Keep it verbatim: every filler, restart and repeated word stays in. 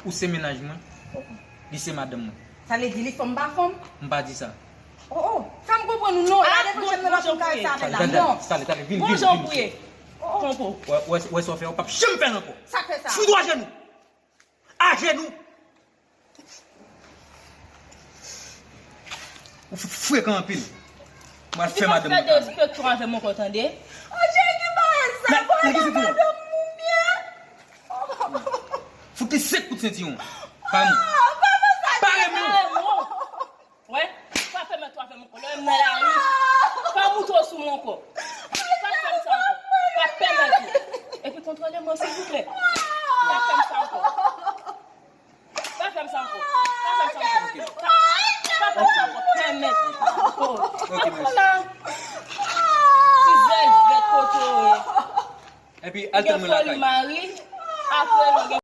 Ou se mennaj mwen, li se madanm mwen. Sa vle di li fanm pa fanm? M pa di sa. Oh oh, fè m konprann ou non. Gade pou jan nou la pou kay sa avè la. Non. Tande, tande, vin, vin, vin. Bonjan pou ye. Konpo. Wè, wè, wè sa w fè, w p ap janm fè l ankò. Sa k fè sa? Fout ou ajenou. Ajenou. Ou frekan anpil. Mwen fè madanm mwen. Ou pa fè derespektan avè m ankò tande. Anjè ki bagay sa? Bwè nan madanm moun ye. Fout li senk kout sentiwon. Pa mou. Pa renmen w. Wè, pa fè mèt ou avè m ankò. Lè m nan lari, pa moute w sou mwen ankò. Pa fè m sa ankò. Pa pèmèt ou. Epi kontwole mwen silvouplè. Pa fè m sa ankò. Pa fè m sa ankò. Pa fè m sa ankò. Pa fè m sa ankò. Pèmèt. Ti vèlvèt kote w ye. Epi al tann mwen lakay. Gen foli mari. Apre nou gen